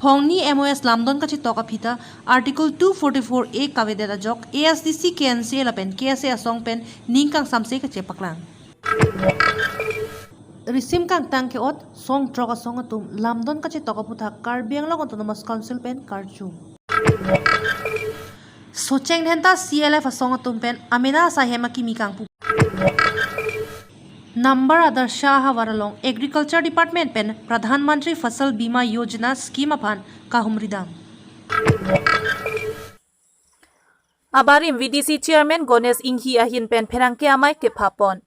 Phongni MOS lamdon kachi tok aphita Article 244A kavedet ajok ASDC KNC lapen KSA asong pen ningkang samse kache paklang. Risim kang tang ke ot song trok asong atum lamdon kachi tok aputha Karbi Anglong Autonomous Council pen karchum. Socheng dhenta CLF asong atum pen amena sahema kimi kang pu. Number Adar Shah Waralong Agriculture Department pen Pradhan Mantri Fasal Bima Yojana Scheme aphan kahumridam. Abarim VDC Chairman Ganesh Inghi ahin pen pherangke amai ke phapon.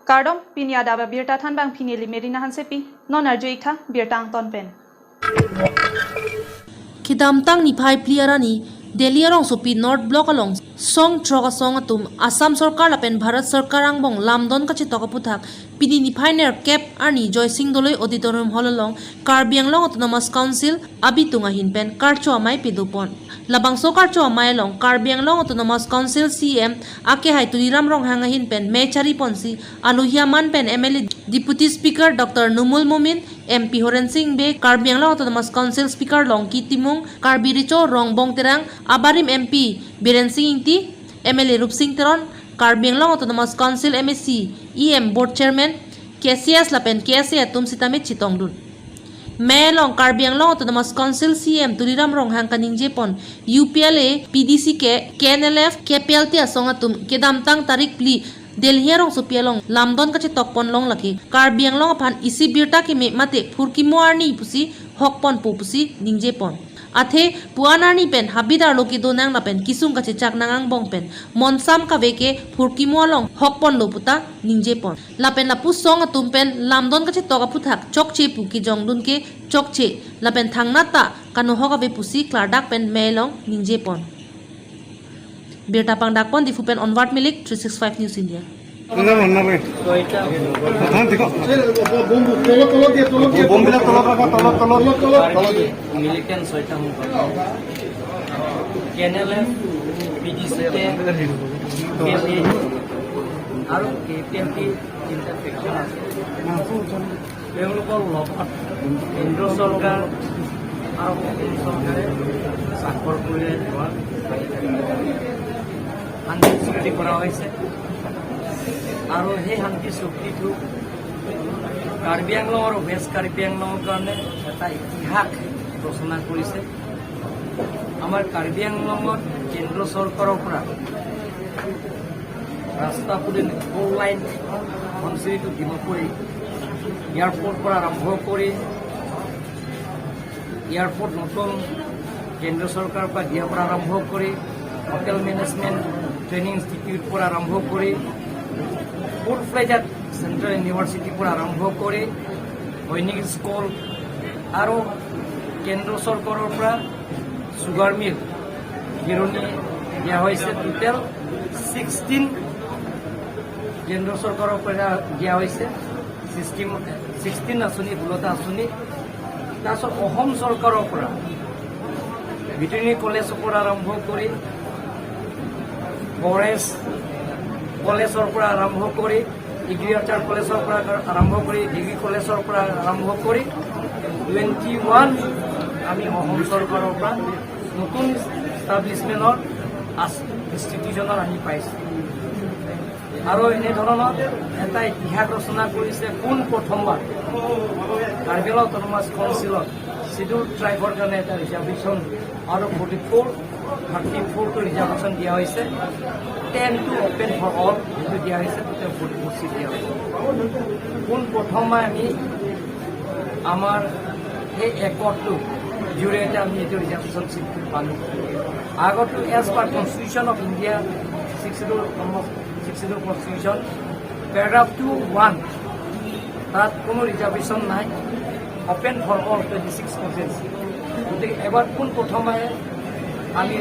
Kardom pinia daba birta thanbang phineli merina hansepi non arjo ikha birta angton pen. Kidamtang ni phai pliarani Delhi arong sopi North Block along song trok asong atum Assam Sarkar lapen Bharat Sarkar angbong lamdon kachi tokaputhak pini ni phainer cap arni Joysing Doloi Auditorium Hall along Karbi Anglong Autonomous Council abitunga hinpen karcho amai pidupon labangso karcho amai along Karbi Anglong Autonomous Council CM ake hai Tuliram Ronghang hinpen Mechari Ponsi Aluhia Man pen MLA Deputy Speaker Dr. Numul Momin, MP Horen Singh Be, Karbi Anglong Autonomous Council Speaker Longki Timung, Karbi Richo Rongbong Terang, Abarim MP Biren Singh Ingti, MLA Rup Singh Teron, Karbi Anglong Autonomous Council MSc EM Board Chairman KCS lapen KSA atum sitame Chitongdun. Melong Karbi Anglong Autonomous Council CM Tuliram Ronghang Kaningje pon UPLA PDC ke KNLF KPLT asong atum kedamtang tarik pli Delhi rong sopialong lamdon kachi tokpon long laki Karbi Anglong aphan isi birta ki me mate phurki moarni pusi hokpon pupusi ningje pon athe puanarni pen habidar loki donang la pen kisung kachi chaknangang bong pen monsam ka veke phurki moalong hokpon loputa ningje pon lapen lapu song atum pen lamdon kachi toka phuthak chokche puki jongdun ke chokche lapen thangna ta kanu hoka ve pusi klardak pen melong ningje pon Birta pangdak pon difu pen onward milik 365 News India. বোমবিলাক তলত ৰাখা, তলত তলত তলত। Militant ছয়টা সংগঠন KNLF, পিডিচি কে, আৰু কেপিএমপি তিনিটা fraction আছে। তেওঁলোকৰ লগত কেন্দ্ৰ চৰকাৰ আৰু অসম চৰকাৰে স্বাক্ষৰ কৰি হোৱা শান্তি চুক্তি কৰা হৈছে আৰু সেই শান্তি চুক্তিটো কাৰ্বি আংলং আৰু ৱেষ্ট কাৰ্বি আংলঙৰ কাৰণে এটা ইতিহাস ৰচনা কৰিছে। আমাৰ কাৰ্বি আংলঙত কেন্দ্ৰ চৰকাৰৰ পৰা ৰাস্তা পদূলি, four lane Dhansiri to Dimapur airport পৰা আৰম্ভ কৰি এয়াৰপৰ্ট নতুন কেন্দ্ৰ চৰকাৰৰ পৰা দিয়াৰ পৰা আৰম্ভ কৰি হোটেল মেনেজমেণ্ট ট্ৰেইনিং ইনষ্টিটিউট পৰা আৰম্ভ কৰি ফুল ফ্লেজেড চেণ্ট্ৰেল ইউনিভাৰ্চিটিৰ পৰা আৰম্ভ কৰি সৈনিক স্কুল আৰু কেন্দ্ৰ চৰকাৰৰ পৰা চুগাৰ মিল জিৰণি দিয়া হৈছে। টোটেল 16 কেন্দ্ৰ চৰকাৰৰ পৰা দিয়া হৈছে, 16 আঁচনি, 16টা আঁচনি। তাৰপিছত অসম চৰকাৰৰ পৰা ভেটেৰিনেৰী কলেজৰ পৰা আৰম্ভ কৰি ফৰেষ্ট কলেজৰ পৰা আৰম্ভ কৰি এগ্ৰিকালচাৰ কলেজৰ পৰা আৰম্ভ কৰি ডিগ্ৰী কলেজৰ পৰা আৰম্ভ কৰি 21 আমি অসম চৰকাৰৰ পৰা নতুন ইষ্টাব্লিছমেণ্টৰ ইনষ্টিটিউশ্যনৰ আমি পাইছোঁ। আৰু এনেধৰণৰ এটা ইতিহাস ৰচনা কৰিছে। পোন প্ৰথমবাৰ কাৰ্বি আংলং অট'নমাছ কাউন্সিলত চিডিউল ট্ৰাইবৰ কাৰণে এটা ৰিজাৰ্ভেশ্যন আৰু 44 34টো ৰিজাৰ্ভেশ্যন দিয়া হৈছে। 10টো অ'পেন ফৰ অল সেইটো দিয়া হৈছে। টোটেল 44 চিট দিয়া হৈছে। পোন প্ৰথমবাৰ আমি আমাৰ সেই একৰ্ডটো জৰিয়তে আমি এইটো ৰিজাৰ্ভেশ্যন চিটটো পালোঁ। আগতো as per Constitution of India, 6 schedule Constitution, paragraph 2(1), তাত কোনো ৰিজাৰ্ভেশ্যন নাই, open for all 26 constituency। গতিকে এবাৰ পোন প্ৰথমে আমি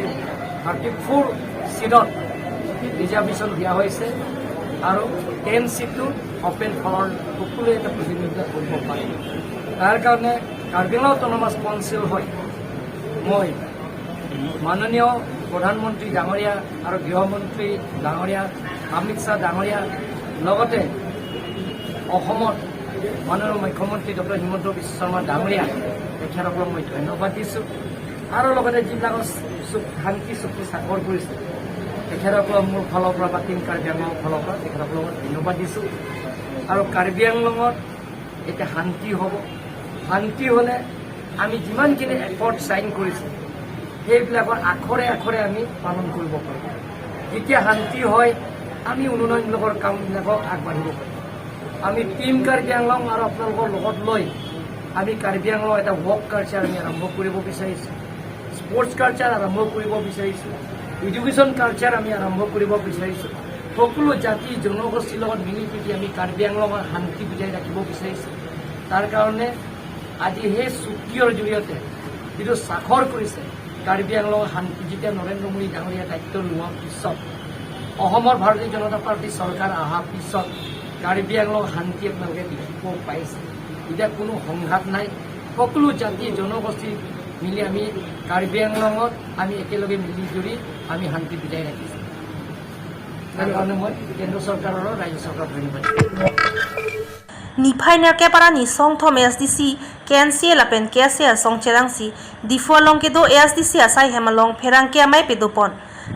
34 চিটত ৰিজাৰ্ভেশ্যন দিয়া হৈছে আৰু 10 চিটটো অপেন ফৰ অল, সকলোৱে এটা প্ৰতিনিধিত্ব কৰিব পাৰে। তাৰ কাৰণে কাৰ্বি আংলং অট'নমাছ কাউন্সিল হয় মই মাননীয় প্ৰধানমন্ত্ৰী ডাঙৰীয়া আৰু গৃহমন্ত্ৰী ডাঙৰীয়া অমিত শ্বাহ ডাঙৰীয়া, লগতে অসমত মাননীয় মুখ্যমন্ত্ৰী ডক্টৰ হিমন্ত বিশ্ব শৰ্মা ডাঙৰীয়া, তেখেতসকলক মই ধন্যবাদ দিছোঁ। আৰু লগতে যিবিলাকৰ শান্তি চুক্তি স্বাক্ষৰ কৰিছে, তেখেতসকলক মোৰ ফালৰ পৰা বা টীম কাৰ্বি আংলঙৰ ফালৰ পৰা তেখেতসকলক মই ধন্যবাদ দিছোঁ। আৰু কাৰ্বি আংলঙত এতিয়া শান্তি হ'ব। শান্তি হ'লে আমি যিমানখিনি একৰ্ড চাইন কৰিছোঁ, সেইবিলাকৰ আখৰে আখৰে আমি পালন কৰিব পাৰিম। যেতিয়া শান্তি হয়, আমি উন্নয়নমূলকৰ কামবিলাকক আগবাঢ়িব পাৰিম। আমি টীম কাৰ্বি আংলং আৰু আপোনালোকৰ লগত লৈ আমি কাৰ্বি আংলং এটা ৱৰ্ক কালচাৰ আমি আৰম্ভ কৰিব বিচাৰিছোঁ, স্পৰ্টছ কালচাৰ আৰম্ভ কৰিব বিচাৰিছোঁ, এডুকেশ্যন কালচাৰ আমি আৰম্ভ কৰিব বিচাৰিছোঁ। সকলো জাতি জনগোষ্ঠীৰ লগত মিলি জুলি আমি কাৰ্বি আংলঙৰ শান্তি বজাই ৰাখিব বিচাৰিছোঁ। তাৰ কাৰণে আজি সেই চুক্তিৰ জৰিয়তে যিটো স্বাক্ষৰ কৰিছে, কাৰ্বি আংলঙৰ শান্তি যেতিয়া নৰেন্দ্ৰ মোদী ডাঙৰীয়া দায়িত্ব লোৱাৰ পিছত, অসমৰ ভাৰতীয় জনতা পাৰ্টী চৰকাৰ অহাৰ পিছত কাৰ্বি আংলং শান্তি আপোনালোকে দেখিব পাইছে। এতিয়া কোনো সংঘাত নাই। সকলো জাতি জনগোষ্ঠী মিলি আমি কাৰ্বি আংলঙত আমি একেলগে মিলি জুলি আমি শান্তি বজাই ৰাখিছোঁ। তাৰ কাৰণে মই কেন্দ্ৰ চৰকাৰৰো ৰাজ্য চৰকাৰক ধন্যবাদ দিছোঁ। Ni phainer keparani songthom SDC KNCA lapen KSA song cherang si Diphu along kedo SDC asai hemalong pherang ke amai pedupon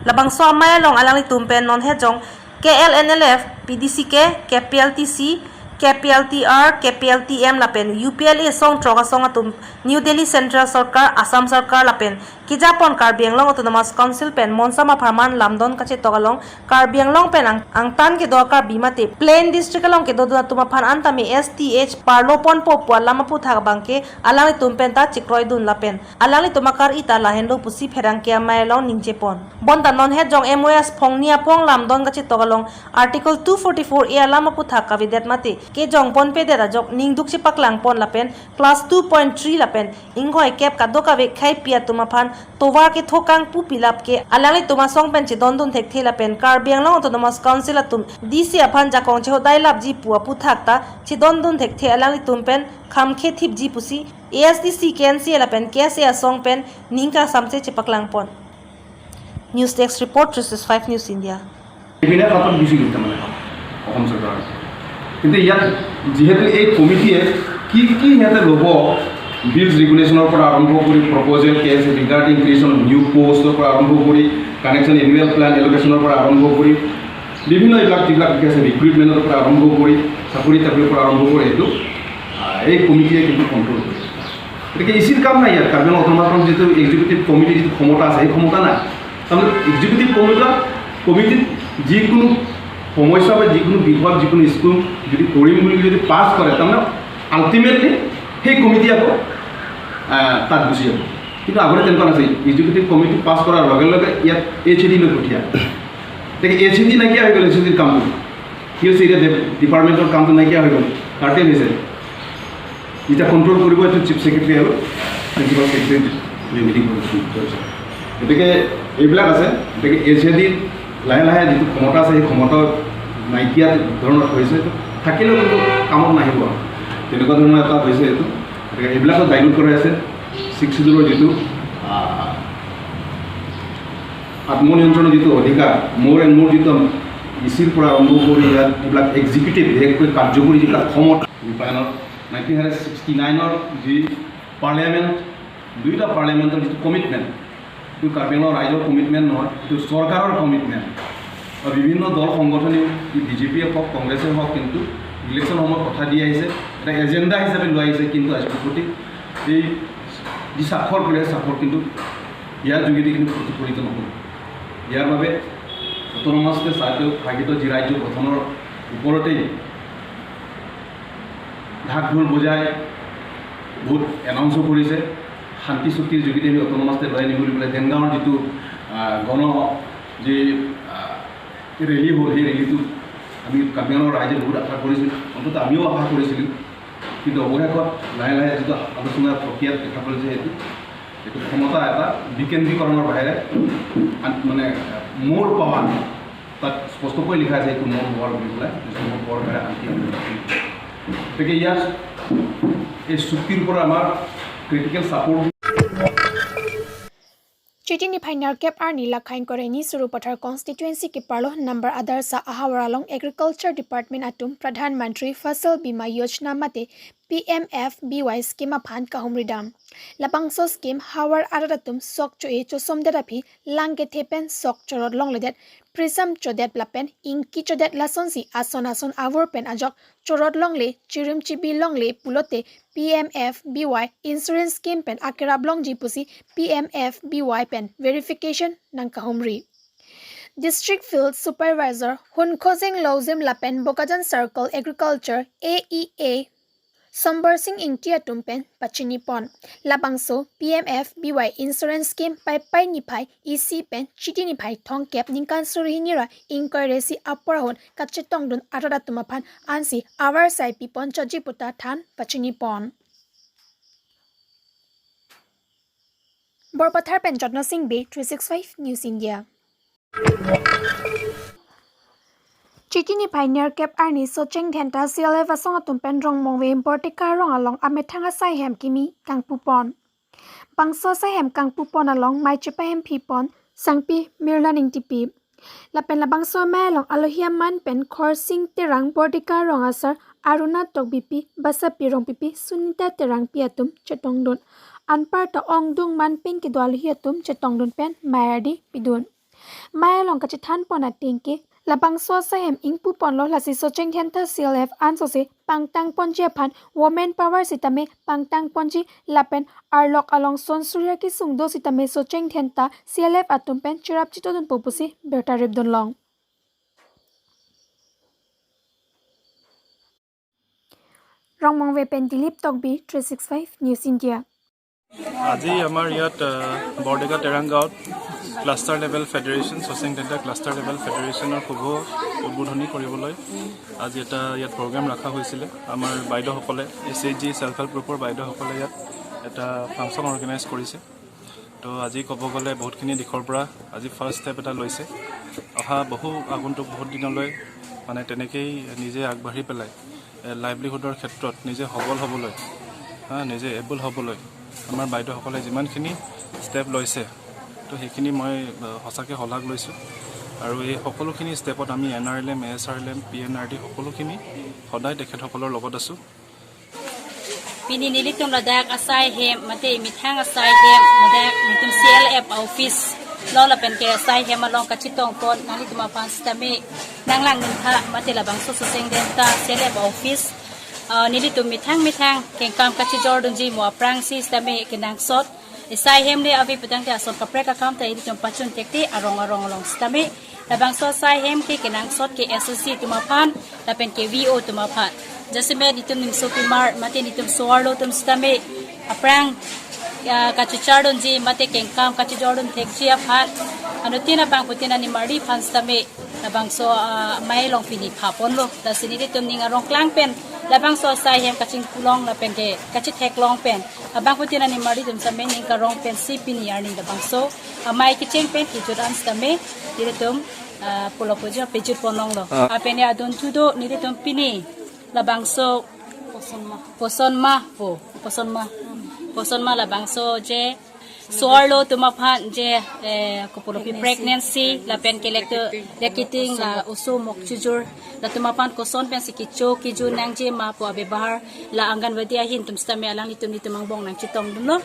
labang so amai along alang tumpen non he jong KLNLF, PDCK, KPLTC, KPLTR, KPLTM lapen UPLA song troga song atum New Delhi Central Sarkar, Assam Sarkar lapen kijapon Karbi Anglong Autonomous Council pen Monsama Pharman lamdon kache togalong Karbi Anglong pen ang angtan ke do Karbi mate Plain District along ke do do tuma phan antami STH parlopon po po lama pu thak bangke alang tumpen ta chikroi dun lapen alang tumakar ita lahen lo pusi pherang ke amai long ningche pon bonta non he jong MOS phongnia phong lamdon kache togalong Article 244 A lama pu thak kavidet mate ke jong pon pe de jok ningduk chi paklang pon lapen class 2.3 lapen inghoi kep ka do ka ve khai pia tuma phan towar ke thokang pu pilap ke alang tuma song pen chi don dun thek the lapen Karbi Anglong Autonomous Council atum DC aphan jakong che hodai lap ji pu apu thak ta chi don dun thek the alang tum pen kham khe thip ji pusi ASDC KNC lapen KSA song pen ningka samche chi paklang pon. News Desk Report, 365 News India. এইপিনে পাতত গুচি গ'ল তাৰমানে অসম চৰকাৰৰ। কিন্তু ইয়াত যিহেতু এই কমিটিয়ে কি কি সিহঁতে ল'ব, বিলছ ৰেগুলেশ্যনৰ পৰা আৰম্ভ কৰি proposal case regarding creation new পষ্টৰ পৰা আৰম্ভ কৰি কানেকশ্যন এনুৱেল প্লেন এলোকেশ্যনৰ পৰা আৰম্ভ কৰি বিভিন্ন এইবিলাক যিবিলাক আছে, ৰিক্ৰুইটমেণ্টৰ পৰা আৰম্ভ কৰি চাকৰি তাকৰিৰ পৰা আৰম্ভ কৰি এইটো এই কমিটিয়ে কিন্তু কণ্ট্ৰল কৰে। গতিকে ইচিৰ কাম নাই ইয়াত। কাৰ্বি আংলং অট'নমাছ যিটো এক্সিকিউটিভ কমিটিৰ যিটো ক্ষমতা আছে, সেই ক্ষমতা নাই। তাৰমানে এক্সিকিউটিভ কমিটিত যিকোনো সমস্যা বা যিকোনো বিষয়ত যিকোনো স্কিম যদি কৰিম বুলি যদি পাছ কৰে, তাৰমানে আল্টিমেটলি সেই কমিটি আকৌ তাত গুচি যাব। কিন্তু আগতে তেনেকুৱা নাছিল। এক্সিকিউটিভ কমিটি পাছ কৰাৰ লগে লগে ইয়াত এইচএডিলৈ পঠিয়ায়। গতিকে এইচএডি নাইকিয়া হৈ গ'ল। এইচএডিৰ কামটো কি হৈছে? এতিয়া ডিপাৰ্টমেণ্টৰ কামটো নাইকিয়া হৈ গ'ল, কাৰ্টেল হৈছে। এতিয়া কণ্ট্ৰল কৰিব এইটো চিফ ছেক্ৰেটাৰী আৰু প্ৰিন্সিপাল ছেক্ৰেটাৰী মিটিং কৰিছে। গতিকে এইবিলাক আছে। গতিকে এইচএডিৰ লাহে লাহে যিটো ক্ষমতা আছে, সেই ক্ষমতা নাইকিয়া ধৰণৰ হৈছে। থাকিলেও কিন্তু কামত নাহিব আৰু তেনেকুৱা ধৰণৰ এটা হৈছে এইটো। গতিকে এইবিলাকো ডাইলুট কৰাই আছে। ছিক্স চিডিউলৰ যিটো আত্মনিয়ন্ত্ৰণৰ যিটো অধিকাৰ, মোৰ এণ্ড মোৰ যিটো ইচিৰ পৰা আৰম্ভ কৰি ইয়াত যিবিলাক এক্সিকিউটিভ, বিশেষকৈ কাৰ্যকৰী যিবিলাক ক্ষমতা, ৰূপায়ণত 1969ৰ যি পাৰ্লিয়ামেণ্ট, দুয়োটা পাৰ্লিয়ামেণ্টৰ যিটো কমিটমেণ্ট, এইটো কাৰ্বি আংলং ৰাইজৰ কমিটমেণ্ট নহয়, এইটো চৰকাৰৰ কমিটমেণ্ট। আৰু বিভিন্ন দল সংগঠনেও, বিজেপিয়ে হওক, কংগ্ৰেছে হওক, কিন্তু ইলেকশ্যন সময়ত কথা দি আহিছে, এটা এজেণ্ডা হিচাপে লৈ আহিছে। কিন্তু আজি প্ৰতি এই যি স্বাক্ষৰ কৰে, স্বাক্ষৰ কিন্তু ইয়াৰ যোগেদি কিন্তু প্ৰতিফলিত নহ'ল। ইয়াৰ বাবে অট'নমাছ স্বায়ত্তশাসিত যি ৰাজ্য গঠনৰ ওপৰতেই ঢাক ঢোল বজাই বহুত এনাউন্সো কৰিছে, শান্তি চুক্তিৰ যোগেদি আমি অট'নমাছ লৈ আনিম বুলি পেলাই। ডেনগাঁৱৰ যিটো গণ যি ৰেলী হ'ল, সেই ৰেলীটোত আমি কাৰ্বি আংলঙৰ ৰাইজে বহুত আশা কৰিছিল, অন্ততঃ আমিও আশা কৰিছিলোঁ। কিন্তু অৱশেষত লাহে লাহে যিটো আলোচনাৰ প্ৰক্ৰিয়াত দেখা পালোঁ যে এইটো ক্ষমতা এটা বিকেন্দ্ৰীকৰণৰ বাহিৰে মানে মোৰ পাৱাৰ, তাত স্পষ্টকৈ লিখা আছে এইটো মোৰ পাৱাৰ বুলি পেলাই, মোৰ পাৱাৰ বাহিৰে আনকি। গতিকে ইয়াত এই চুক্তিৰ পৰা আমাৰ critical support Chitini Pioneer Cap Arni Lakhain Koreni Surupathar Constituency ke Parlo Number Adarsa Ahawaralong Agriculture Department atum Pradhan Mantri Fasal Bima Yojana mate PMFBY scheme aphan kahumridam. Lapangso scheme Hawar Aradatum Sok Choe Chosom Derapi Langke Thepen Sok Chorot Longledet Prism Chodet Lapen Inki Chodet Lasonsi Ason Ason Avur Pen Ajok Chorot Longle Chirim Chibi Longle Pulote PMFBY Insurance Scheme Pen Akira Blongji Pusi PMFBY Pen Verification Nangkahumri. District Field Supervisor Hunkhozeng Lozim Lapen Bokajan Circle Agriculture AEA Sombar Singh Ingtia Tumpen Pachini Pon Labangso PMFBY Insurance Scheme Pai Pai Nipai EC Pen Chiti Nipai Thong Kep Ningkan Surihinira Inquiry Aporahon Kachetong Dun Arada Ansi Awar Sai Pipon Chajiputa Than Pachini Pon Borpathar Pen Jatna Singh Bay 365 News India. Chitini Pioneer Cap Arni Socheng Thenta CLF Asong Atum Pen Rong Mongwe Bortika Rong along Amethanga Sai Hem Kimi Kangpupon Bangso Sai Hem Kangpupon along Mai Chepa Hem Pipon Sangpi Mirlaning Tipi Lapen Labangso Mai along Alohia Man Pen Khor Singh Terang Bortika Rong Asar Aruna Tok Bipi Basa Pirong Pipi Sunita Terang Piatum Chetongdun Anpar Ta Ongdung Man Ping Kidwal Hiatum Chetongdun Pen Mayadi Pidun Maya long kachithan pona tingke labangso sahem ingpu ponlo lasi socheng thenta CLF anso se pangtang ponji phan women power sitame pangtang ponji lapen arlok along sonsuria ki sungdo sitame socheng thenta CLF atum pen chirap chitodun popusi beta ribdon long. Rongmongwe pen Dilip Tokbi 365 News India. আজি আমাৰ ইয়াত বৰডেকা তেৰাংগাঁৱত cluster level federation Socheng Tentha cluster level ফেডাৰেশ্যনৰ শুভ উদ্বোধনী কৰিবলৈ আজি এটা ইয়াত programme ৰখা হৈছিলে। আমাৰ বাইদেউসকলে S H G self help গ্ৰুপৰ বাইদেউসকলে ইয়াত এটা ফাংচন অৰ্গেনাইজ কৰিছে। তো আজি ক'ব গ'লে বহুতখিনি দিশৰ পৰা আজি ফাৰ্ষ্ট ষ্টেপ এটা লৈছে। অহা বহু আগন্তুক বহুত দিনলৈ মানে তেনেকেই নিজে আগবাঢ়ি পেলাই লাইভলিহুডৰ ক্ষেত্ৰত নিজে সবল হ'বলৈ, নিজে এবল হ'বলৈ আমাৰ বাইদেউসকলে যিমানখিনি ষ্টেপ লৈছে তো সেইখিনি মই সঁচাকৈ শলাগ লৈছোঁ। আৰু এই সকলোখিনি ষ্টেপত আমি N R L M, A S R L M, P N R D সকলোখিনি সদায় তেখেতসকলৰ লগত আছোঁ। Pininilit yung ladak asay hem mate mithang asay hem ladak mitum CLF office lola pen ke asay hem along kachitong pon nali tumapan stame nanglang nintha mate labang suseng denta CLF office nilitum mithang mithang kengkam kachijor dunji mo aprang si stame kenang sot isai hem le avi petang te asot kapre ka kam ta ilitum pachun tekte arong arong long stame labang so sai hem ke kenang sot ke SOC tumapan lapen ke VO tumapan jasime nitum nim sopimar mate nitum soarlo tum stame aprang kachichardon ji mate kengkam kachijordun thekji aphan anutina bang putina ni mari phan stame labang so mai long pini phapon lo ta siniri tum ning arong klang pen labang so sai hem kaching pulong la pen ke kachi thek long pen abang putina ni mari tum same ning ka rong pen si pini arning labang so mai ki cheng pen ki juran stame dire tum pulo pujo pejut ponong lo apene adun thudo nire tum pini labang so poson ma po poson ma labang so je soarlo tumaphan je kopulopi pregnancy la pen ke lekto lekiting la usu mok chujur la tumapan koson pen sikicho kiju nang je ma po abe bahar la anganwadi ahin tum stame alang litum litum bong nang chitong dumlo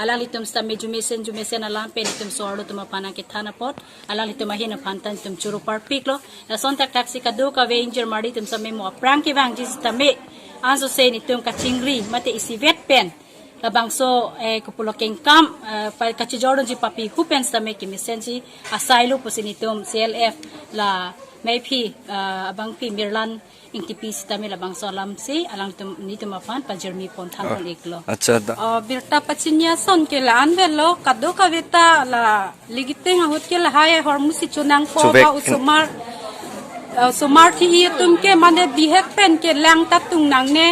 alang litum stame jumesen jumesen alang pen litum soarlo tumapan ke thana pot alang litum ahin phantan tum churu par piklo la son tak taxi ka do ka ve injur mari tum stame mo prang ke bang ji stame anso se ni tum ka chingri mate isivet pen labang so kupulo kengkam pa kachijordon ji papi hupen stame ki misenji asailu pusinitum CLF la maypi abang pi mirlan ingtipi stame labang so lamsi alang tum nitum afan pa jermi pon than pon eklo acha birta pachinya son ke la anvelo kado kaveta la ligite hot ke la hay hormusi chunang po ka usumar sumar thi tum ke mane bihek pen ke lang tatung nang ne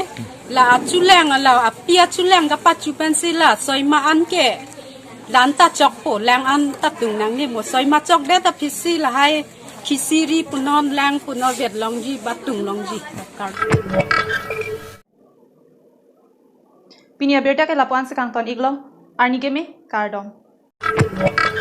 la achuleng la apia chuleng ka pachu pencil la soima an ke lan ta chok po lang an ta tung nang ni mo soima chok de ta phisi la hai khisiri punon lang puno vet long ji ba tung long ji kar pinia berta ke lapuan sekang ton iglo arni ke me kardom. Report.